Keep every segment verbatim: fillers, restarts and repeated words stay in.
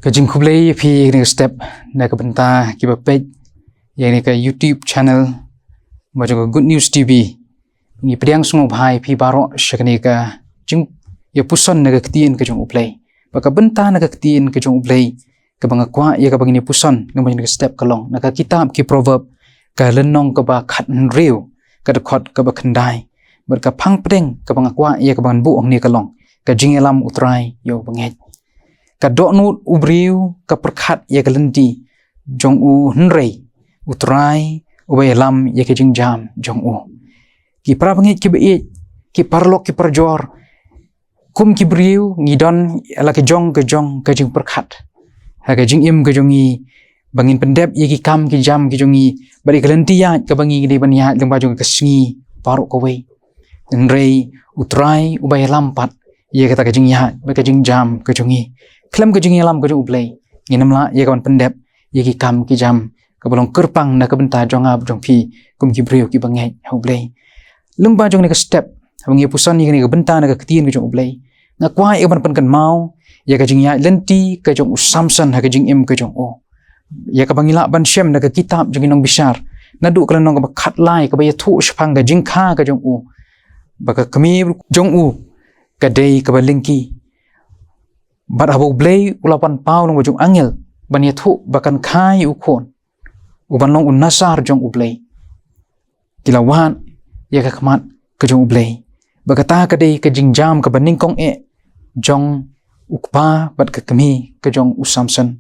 Ka jingkhublei ïa phi ïa kane ka step na ka bynta kiba peit ïa kane ka YouTube channel ba jong ka Good News T V. Ngi pdiang sngewbha ïa phi baroh sha kane ka jingïapuson na ka ktien ka jong U Blei. Ba ka bynta na ka ktien ka jong U Blei kaba nga kwah ïa kaba ngin ïapuson na ka step ka long na ka kitab ki Proverb ka lynnong kaba khathynriew ka dkhot kaba khyndai. Bad ka phang pdeng kaba nga kwah ïa kaba ngan buh hangne ka long ka jingïalam U Trai ïa u bangeit. Ka dohnud u briew ka pyrkhat ïa ka lynti jong u, hynrei U Trai uba ïalam ïa ka jingjam jong u. Ki para bangeit kiba ïeit, ki paralok ki parajor, kum ki briew ngi don la ka jong ka jong ka jingpyrkhat ha ka jingim ka jong ngi, ba ngin pyndep ïa ki kam ki jam ki jong ngi bad ïa ka lynti ïaid kaba ngi dei ban ïaid lyngba jong ka sngi baroh kawei. Hynrei U Trai uba ïalam pat ïa kata ka jingïaid bad ka jingjam ka jong ngi. Khlem ka jingïalam ka jong U Blei ngin ym lah ïa ka ban pyndep ïa ki kam ki jam kaba long kyrpang na ka bynta jong nga bad jong phi kum ki briew kiba ngeit ha U Blei. Lyngba jong kane ka step haba ngi ïapuson ïa kane ka bynta na ka ktien ka jong U Blei, nga kwah ïa ka ban pynkynmaw ïa ka jingïaid lynti ka jong u Samson ha ka jingim ka jong u, ïa kaba ngi lah ban shem na ka kitab jong ki Nongbishar, naduh ka lynnong kaba khatlai, kaba ïathuh shaphang ka jingkha ka jong u ba ka kmie jong u ka dei kaba lyngkhi. Bad haba U Blei u la pynpaw lyngba jong u angel ban ïathuh ba kan kha ïa u khun u ban long u Nasar jong U Blei, ki la wad ïa ka khmat ka jong U Blei. Ba kata ka dei ka jingjam kaba nyngkong eh jong u kpa bad ka kmie ka jong u Samson.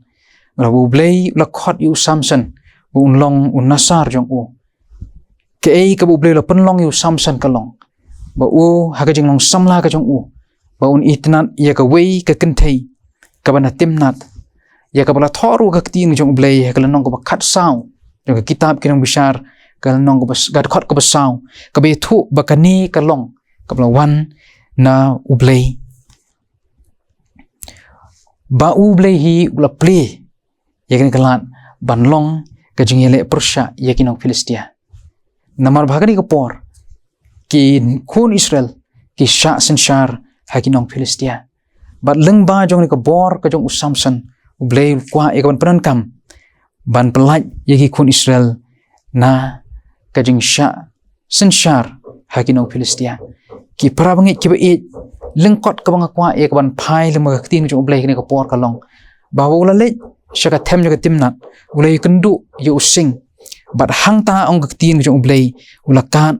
Haba U Blei u la khot ïa u Samson ba un long u Nasar jong u, kaei kaba U Blei u la pynlong ïa u Samson ka long ba u, ha ka jinglong samla ka jong u, ba un itynnad ïa kawei ka kynthei kaba na Timnath, ïa kaba la thoh ruh ka ktien jong U Blei ha ka lynnong kaba khatsaw jong ka kitab ki Nongbishar, ka lynnong kaba s-, ka dkhot kaba saw, kaba ïathuh ba kane ka long kaba la wan na U Blei. Ba U Blei hi u la plie ïa kane ka lad ban long ka jingïaleh pyrshah ïa ki Nong Philistia. Namar ba ha kane ka por ki khun Israel ki shah synshar ha ki Nong Philistia. Bad lyngba jong kane ka bor ka jong u Samson, U Blei u kwah ïa ka ban pyndonkam ban pyllait ïa ki khun Israel na ka jingshah synshar ha ki Nong Philistia. Ki para bangeit kiba ïeit, lyngkot kaba nga kwah ïa ka ban phai lyngba ka ktien jong U Blei kane ka por ka long ba haba u la leit sha ka them jong ka Timnath, u la ïakynduh ïa u sing. Bad hangta, ong ka ktien jong U Blei, u la kad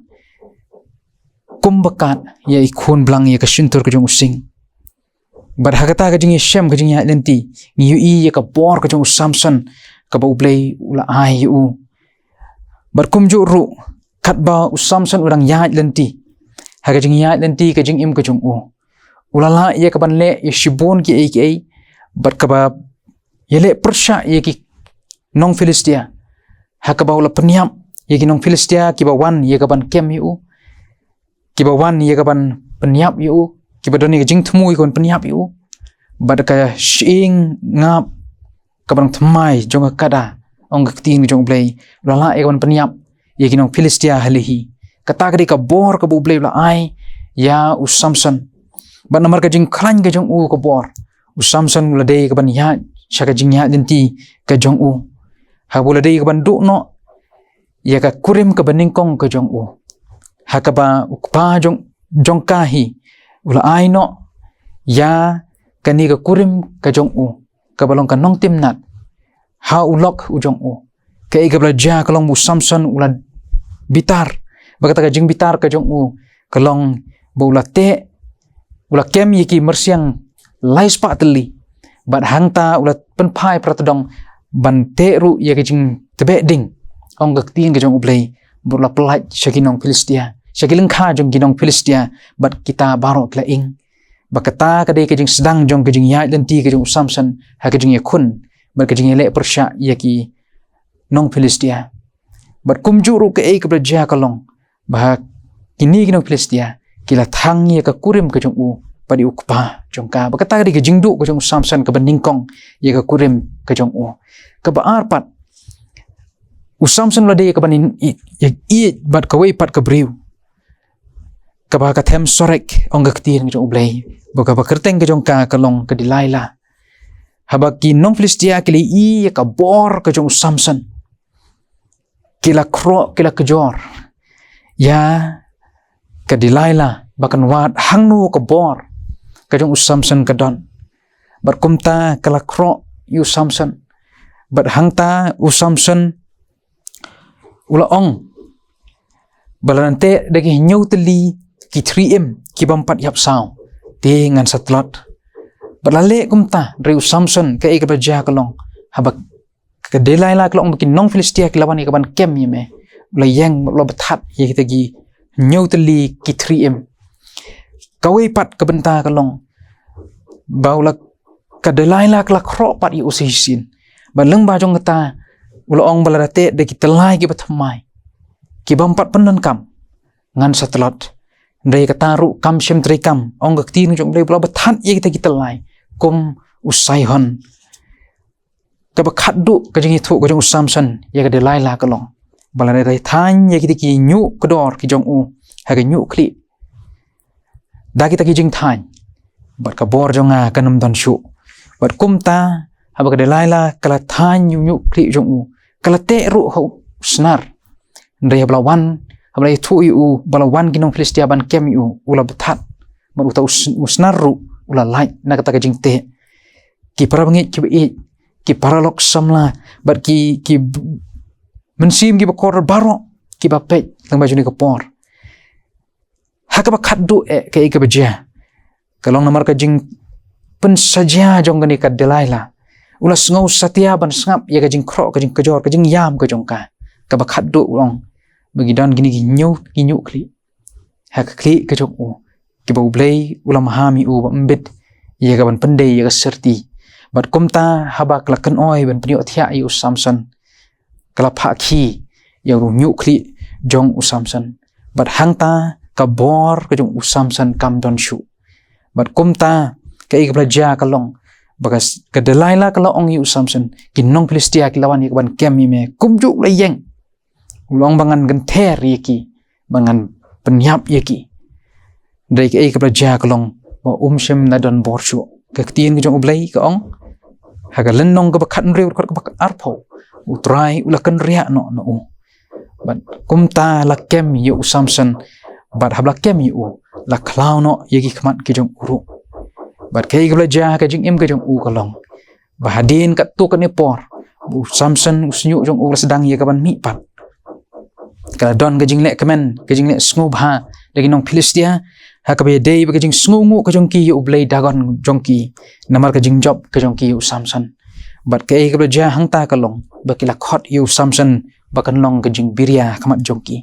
kumba kad ïa i khun blang ïa ka shyntur ka jong u sing. Bad ha kata ka jingïashem ka jingïaid lynti ngi ïohi ïa ka bor ka jong u Samson kaba U Blei u la ai ïa u. Bad kumjuh ruh katba u Samson u dang ïaid lynti ha ka jingïaid lynti ka jingim ka jong u, u la lah ïa ka ban leh ïa shibun kiei kiei bad kaba ïaleh pyrshah ïa ki Nong Philistia, ha kaba u la pynïap ïa ki Nong Philistia kiba wan ïa ka ban kem ïa u, kiba wan ïa ka ban pynïap ïa u, kiba don ïa ka jingthmu ïa ka ban pynïap ïa u. Bad ka shyieng ngap kaba dang thymmai jong ka kada, ong ka ktien jong U Blei, u la lah ïa ka ban pynïap ïa ki Nong Philistia ha lei hi. Kata ka dei ka bor kaba U Blei u la ai ïa u Samson. Bad namar ka jingkhlaiñ ka jong u ka bor, u Samson u la dei ka ban ïaid sha ka jingïaid lynti ka jong u, haba u la dei ka ban duh noh ïa ka kurim kaba nyngkong ka jong u, ha kaba u kpa jong, jong ka hi u la ai noh ïa kane ka kurim ka jong u kaba long ka Nong Timnath ha u lok u jong u. Kaei kaba la jia ka long ba u Samson u la bitar. Bad kata ka jingbitar ka jong u ka long ba u la teh, u la kem ïa ki myrsiang lai spah tylli. Bad hangta u la pynphai para tdong ban teh ruh ïa ka jingtbeh ding, ong ka ktien ka jong U Blei, bad u la pyllait sha ki Nong Philistia, sha ki lyngkha jong ki Nong Philistia, bad kita baroh ki la ing. Bad kata ka dei ka jingsdang jong ka jingïaid lynti ka jong u Samson ha ka jingïakhun bad ka jingïaleh pyrshah ïa ki Nong Philistia. Bad kumjuh ruh kaei kaba la jia ka long ba ha kine ki Nong Philistia ki la thang ïa ka kurim ka jong u bad ïa u kpa jong ka. Bad kata ka dei ka jingduh ka jong u Samson kaba nyngkong ïa ka kurim ka jong u. Kaba ar pat, u Samson u la dei ka ban ïeit, ïeit bad kawei pat ka briew kaba ha ka them Sorek, ong ka ktien ka jong U Blei, bad kaba kyrteng ka jong ka ka long ka Delilah. Haba ki nong Philistia ki la ïohi ïa ka bor ka jong u Samson, ki la khroh, ki la kjor ïa ka Delilah ba kan wad hangno ka bor ka jong u Samson ka don. Bad kumta ka la khroh ïa u Samson. Bad hangta u Samson u la ong ba lada teh da ki hynñiew tylli ki thri im ki bym pat ïap saw, te ngan sa tlot. Bad la leh kumta, hynrei u Samson, kaei kaba la jia ka long, haba ka Delilah ka la ong ba ki nong Philistia ki la wan ïa ka ban kem ïa me, u la ïeng, u la bthat ïa kita ki hynñiew tylli ki thri im. Kawei pat ka bynta ka long ba u la, ka Delilah ka la khroh pat ïa u sa shisien. Bad lyngba jong kata u la ong ba lada teh da ki tyllai kiba thymmai, ki bym pat pyndonkam, ngan sa tlot. Hynrei kata ruh kam shym treikam, ong ka ktien jong U Blei, ba u la bthat ïa kita ki tyllai kum u Saihon. Kaba khatduh ka jingïathuh ka jong u Samson ïa ka Delilah ka long ba lada thaiñ ïa kita ki ñiuh kdor ki jong u ha ka ñiuh khlieh da kita ki jingthaiñ, bad ka bor jong nga kan ym don shuh. Bad kumta haba ka Delilah ka la thaiñ ïa u ñiuh khlieh jong u, ka la teh ruh ha u snar. Hynrei haba la wan, haba la ïathuh ïa u ba la wan ki nong Philistia ban kem ïa u, u la bthat. Bad uta u s-, u snar ruh u la lait na kata ka jingteh. Ki para bangeit kiba ïeit, ki paralok samla, bad ki, ki b-, mynsiem kiba kordor baroh kiba peit lyngba jong kane ka por, ha kaba khatduh eh kaei kaba jia ka long namar ka jingpynsaja jong kane ka Delilah. U la sngew satia ban sngap ïa ka jingkhroh, ka jingkjor, ka jingïam ka jong ka. Kaba khatduh u ong ba ki don kine ki ñiuh, ki ñiuh khlieh ha ka khlieh ka jong u, kiba U Blei u la maham ïa u ba ym bit ïa ka ban pyndei ïa ka syrti. Bad kumta haba ka la kynoi ban pynïohthiah ïa u Samson, ka la phah khie ïa u ñiuh khlieh jong u Samson. Bad hangta ka bor ka jong u Samson kam don shuh. Bad kumta kaei kaba la jia ka long ba ka s-, ka Delilah ka la ong ïa u Samson, ki nong Philistia ki la wan ïa ka ban kem ïa me, kumjuh u la ïeng, u la ong ba ngan kynther ïa ki, ba ngan pynïap ïa ki. Hynrei kaei kaba la jia ka long ba um shym la don bor shuh. Ka ktien ka jong U Blei ka ong ha ka lynnong kaba khathynriew, dkhot kaba arphew, U Trai u la kynriah noh na u. Bad kumta la kem ïa u Samson, bad haba la kem ïa u, la khlaw noh ïa ki khmat ki jong u ruh. Bad kaei kaba la jia ha ka jingim ka jong u ka long ba hadien katto katne por, u Samson, u shñiuh jong u la sdang ïa ka ban mih pat. Ka la don ka jingleh kmen, ka jingleh sngewbha da ki nong Philistia, ha kaba ïadei bad ka jingsngewnguh ka jong ki ïa u blei Dagon jong ki namar ka jingjop ka jong ki ïa u Samson. Bad kaei kaba la jia hangta ka long ba ki la khot ïa u Samson ba kan long ka jingbiria ha khmat jong ki.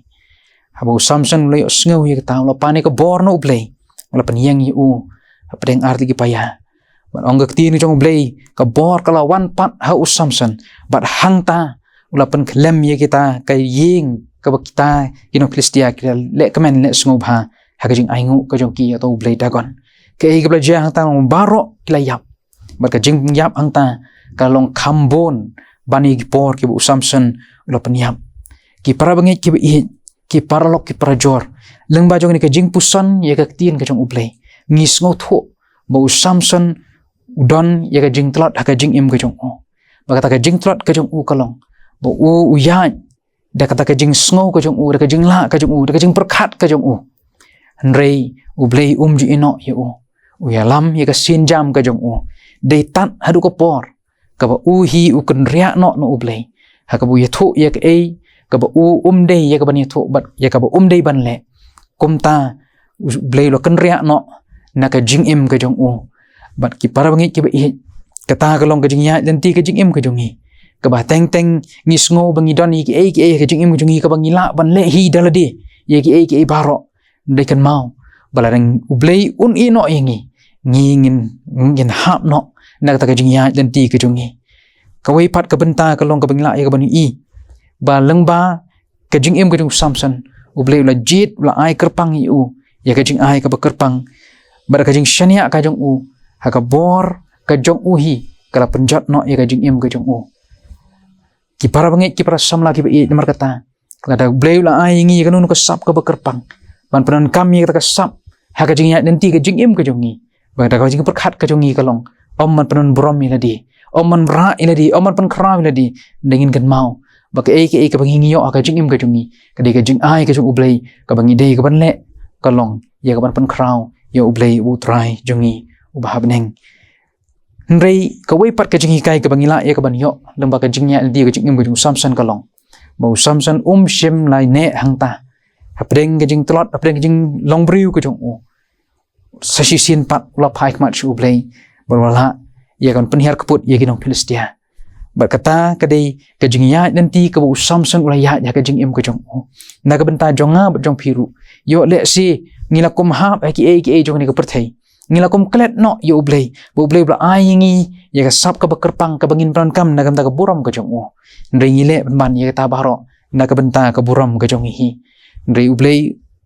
Haba u Samson u la ïohsngew ïa kata, u la pan ïa ka bor na U Blei, u la pynïeng ïa u hapdeng artylli ki paia. Bad ong ka ktien ka jong U Blei, ka bor ka la wan pat ha u Samson. Bad hangta u la pynkhlem ïa kita ka ïing kaba kita ki nong Philistia ki la leh kmen, leh sngewbha ha ka jingainguh ka jong ki ïa uta u blei Dagon. Kaei kaba la jia hangta, baroh ki la ïap. Bad ka jingïap hangta ka long kham bun ban ïa ki por kiba u Samson u la pynïap. Ki para bangeit kiba ïeit, ki paralok, ki parajor, lyngba jong kane ka jingpuson ïa ka ktien ka jong U Blei, ngi sngewthuh ba u Samson u don ïa ka jingtlot ha ka jingim ka jong u. Ba kata ka jingtlot ka jong u ka long ba u, u ïaid da kata ka jingsngew ka jong u, da ka jinglah ka jong u, da ka jingpyrkhat ka jong u. Hynrei U Blei um ju ïehnoh ïa u. U ïalam ïa ka sienjam ka jong u. Dei tad haduh ka por kaba u hi u kynriah noh na U Blei, ha kaba u ïathuh ïa kaei kaba u um dei ïa ka ban ïathuh bad ïa kaba um dei ban leh. Kumta U Blei u la kynriah noh na ka jingim ka jong u. Bad ki para bangeit kiba ïeit, kata ka long ka jingïaid lynti ka jingim ka jong ngi, kaba teng teng ngi sngew ba ngi don ïa kiei kiei ha ka jingim ka jong ngi kaba ngi lah ban leh hi da lade ïa kiei kiei baroh. Dei kynmaw ba lada U Blei un ïehnoh ïa ngi, ngi ngin, ngin hap noh na kata ka jingïaid lynti ka jong ngi. Kawei pat ka bynta ka long kaba ngi lah ïa ka ban ïohi ba lyngba ka jingim ka jong u Samson, U Blei u la jied, u la ai kyrpang ïa u ïa ka jingai kaba kyrpang. Bad ka jingshaniah ka jong u ha ka bor ka jong u hi ka la pynjot noh ïa ka jingim ka jong u. Ki para bangeit, ki para samla kiba ïeit, namar kata lada U Blei u la ai ïa ngi ïa kano kano ka sap kaba kyrpang, ban pyndonkam ïa kata ka sap ha ka jingïaid lynti ka jingim ka jong ngi. Bad kata ka jingpyrkhat ka jong ngi ka long, ym ban pynburom ïa lade, ym ban rah ïa lade, ym ban pynkhraw ïa lade, hynrei ngin kynmaw ba kaei kaei kaba ngi ïoh ha ka jingim ka jong ngi ka dei ka jingai ka jong U Blei, kaba ngi dei ka ban leh ka long ïa ka ban pynkhraw ïa U Blei U Trai jong ngi uba ha bneng. Hynrei kawei pat ka jinghikai kaba ngi lah ïa ka ban ïoh lyngba ka jingïaid lynti ka jingim ka jong u Samson ka long ba u Samson um shym la ïehnoh hangta hapdeng ka jingtlot, hapdeng ka jinglong briew ka jong u. Sa shisien pat u la phai khmat sha U Blei bad u la lah ïa ka ban pynhiar kput ïa ki nong Philistia. Bad kata ka dei ka jingïaid lynti kaba u Samson u la ïaid ha ka jingim ka jong u. Na ka bynta jong nga bad jong phi ruh, ïoh lehse ngi la kum hap ha kiei kiei jong kane ka pyrthei, ngi la kum klet noh ïa U Blei, ba U Blei u la ai ïa ngi ïa ka sap kaba kyrpang kaba ngin pyndonkam na ka bynta ka burom ka jong u. Hynrei ngi leh pynban ïa kata baroh na ka bynta ka burom ka jong ngi hi. Hynrei U Blei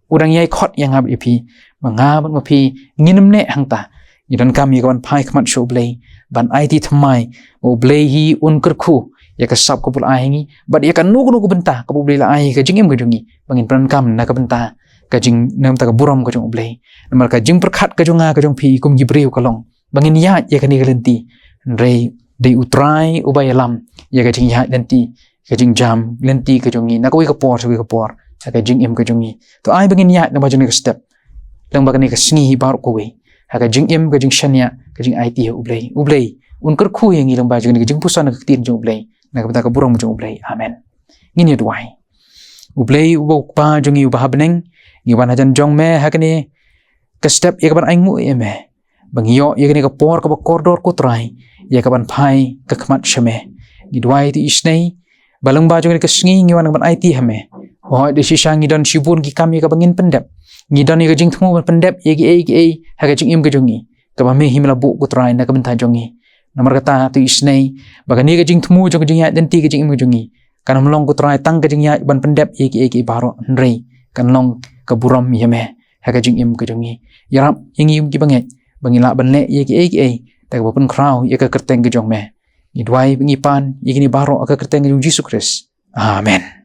u dang ïai khot ïa nga bad ïa phi ba nga bad ma phi ngin ym ïehnoh hangta, ngi donkam ïa ka ban phai khmat sha U Blei ban aiti thymmai ba U Blei hi un kyrkhu ïa ka sap kaba u la ai ha ngi bad ïa kano kano ka bynta kaba U Blei u la ai ha ka jingim ka jong ngi ba ngin pyndonkam na ka bynta ka jing, na ka bynta ka burom ka jong U Blei. Namar ka jingpyrkhat ka jong nga ka jong phi kum ki briew ka long ba ngin ïaid ïa kane ka lynti, hynrei dei U Trai uba ïalam ïa ka jingïaid lynti, ka jingjam lynti ka jong ngi na kawei ka por sha kawei ka por ha ka jingim ka jong ngi. To ai ba ngin ïaid lyngba jong kane ka step, lyngba kane ka sngi hi baroh kawei, ha ka jingim, ka jingshaniah, ka jingaiti ha U Blei. U Blei un kyrkhu ïa ngi lyngba jong kane ka jingpuson na ka ktien jong U Blei na ka bynta ka burom jong U Blei. Amen. Ngin ïa duwai. U Blei uba U Kpa jong ngi uba ha bneng, ngi wan hajan jong me ha kane ka step ïa ka ban ainguh ïa me ba ngi ïoh ïa kane ka por kaba kordor, ko Trai, ïa ka ban phai ka khmat sha me. Ngi duwai to isynei ba lyngba jong kane ka sngi ngi wan ka ban aiti ha me. Hooid, da shisha ngi don shibun ki kam ïa kaba ngin pyndep, ngi don ïa ka jingthmu ban pyndep ïa kiei kiei ha ka jingim ka jong ngi kaba me hi me la buh, ko Trai, na ka bynta jong ngi. Namar kata to isynei ba kane ka jingthmu jong ka jingïaid lynti ka jingim ka jong ngi kan ym long, ko Trai, tang ka jingïaid ban pyndep ïa kiei kiei baroh, hynrei kan long ka burom ïa me ha ka jingim ka jong ngi. Ïarap ïa ngi, ko Trai, ba ngin lah ban leh ïa kiei kiei da kaba pynkhraw ïa ka kyrteng ka jong me. Ngi duwai ba ngi pan ïa kine baroh ha ka kyrteng ka jong U Jisu Khrist. Amen.